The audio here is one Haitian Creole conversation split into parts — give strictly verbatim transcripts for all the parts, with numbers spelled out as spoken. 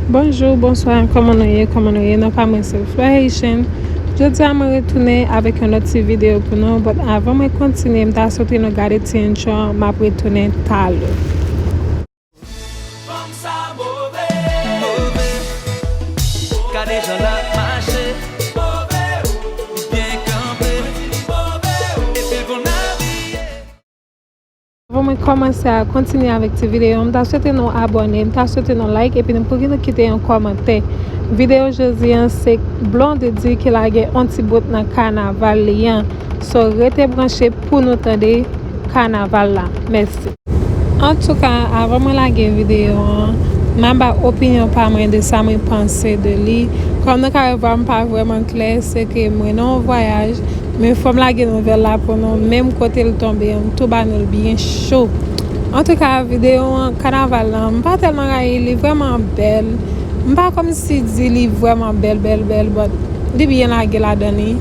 Bonjou, bonswa, kòman nou ye? Kòman nou ye? Non pa mwen se Fleur Haitian. Jodi a mwen retounen avèk yon lòt ti videyo pou nou, but avan mwen kontinye, m ta swete nou gade ti intro an, m ap retounen talè. Fanm sa move, move. Gade jan l ap mache, move. Li byen kanpe, move. Epi l konn abiye. Avan mwen kòmanse a kontinye avèk ti videyo, m ta swete nou abòne, m ta swete nou like, epi nou pou nou kite yon kòmantè. Videyo jodi an se Blondedy ki lage yon ti bout nan kanaval li an. So, rete branche pou nou tande kanaval la. Mèsi. Antouka, avan mwen lage videyo an, m ap ba opinyon pa mwen de sa mwen panse de li. Kòm nou ka wè vwa m pa vrèman klè, se ke mwen nan yon vwayaj, men fò m lage nouvèl la pou nou, menm kote l tonbe an, m tou ba nou l byen cho. Antouka, videyo an, kanaval lan, m pa tèlman rayi, li vrèman bèl. M pa kòmsi di li vrèman bèl, bèl, bèl, but li byen lage ladan li.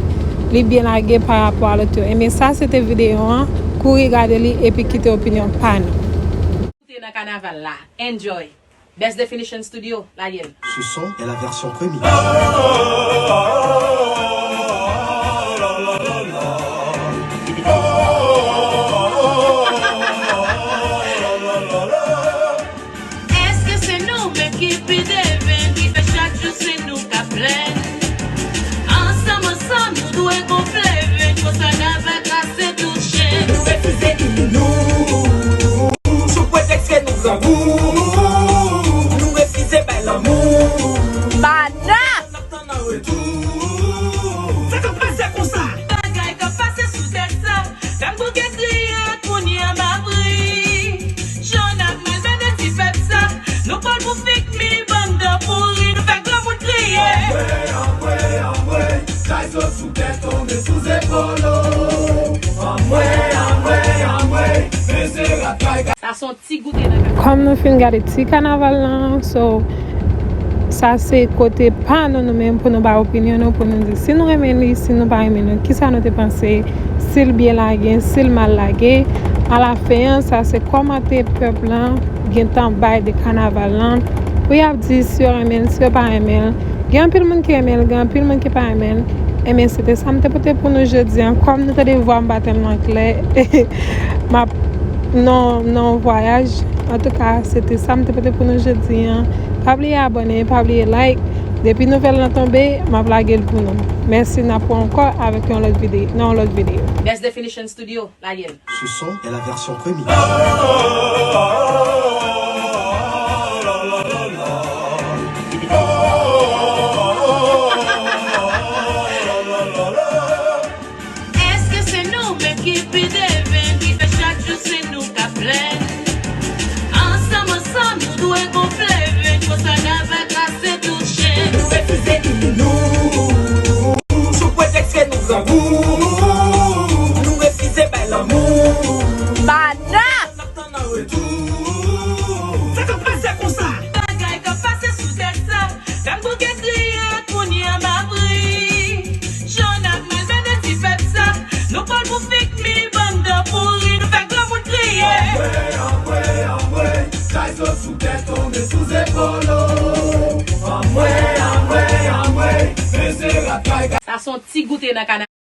Li byen lage pa rapò a lòt yo. Enben, sa se te videyo an. Kouri gade li epi kite opinyon pa nou. Koute nan kanaval la. Enjoy. Best Definition Studio, lage l. Ce son est la version premium. Èske se nou menm ki pi deven, ki fè chak jou se nou k ap plenn? Ansanm, ansanm, nou dwe gonfle venn, konsa n a va kase tout chenn. Nou refize imn nou, sou pretèks ke nou grangou. Nou refize bay lanmou. Bana! N ap tann an retou. Sa k ap pase konsa? Bagay k ap pase sou tèt sa. Fè m bouke kriye, kounye a m ap ri. Jan n ap malmennen ti pèp sa. Nou pran l pou fik mi bann dan pouri. Nou fè granmoun kriye. Anmwe, anmwe, anmwe. Chay sot sou tèt, tonbe sou zepòl ou. Anmwe, anmwe, anmwe. Men se rat kay. Sa se yon ti goute nan kanaval. Kòm nou fin gade ti kanaval lan, so, sa se kote pa nou, nou menm, pou nou bay opinyon nou, pou nou di si nou renmen li, si nou pa renmen nou, kisa nou te panse, si l byen lage, si l mal lage. Alafen an, sa se kòmantè pèp lan gentan bay de kanaval lan, pou y ap di si yo renmen l, si yo pa renmen l. Gen anpil moun ki renmen l, gen anpil moun ki pa renmen l. Enben, se te sa m te pote pou nou jodi an. Kòm nou tande vwa m pa tèlman klè, m ap nan, nan yon vwayaj. Antouka, se te sa m te pote pou nou jodi an. Pa bliye abòne, pa bliye like. Depi nouvèl lan tonbe, m ap lage l pou nou. Mèsi, n ap wè ankò avèk yon lòt vide-, nan yon lòt videyo. Best Definition Studio, lage l. Ce son est la version premium. Èske se nou menm ki pi deven, ki fè chak jou se nou k ap plenn? Ansanm, ansanm, nou dwe gonfle venn, konsa n a va kase tout chenn. Nou refize imn nou, sou pretèks ke nou grangou. Nou refize bay lanmou. Bana! N ap tann an retou. Sa k ap pase konsa? Bagay k ap pase sou tèt sa. Fè m bouke kriye, kounye a m ap ri. Jan n ap malmennen ti pèp sa. Nou pran l pou fik mi bann dan pouri. Nou fè granmoun kriye. Anmwe, anmwe, anmwe. Chay sot sou tèt, tonbe sou zepòl ou. Anmwe, anmwe, anmwe. Men se rat kay. Sa se yon ti goute nan kanaval.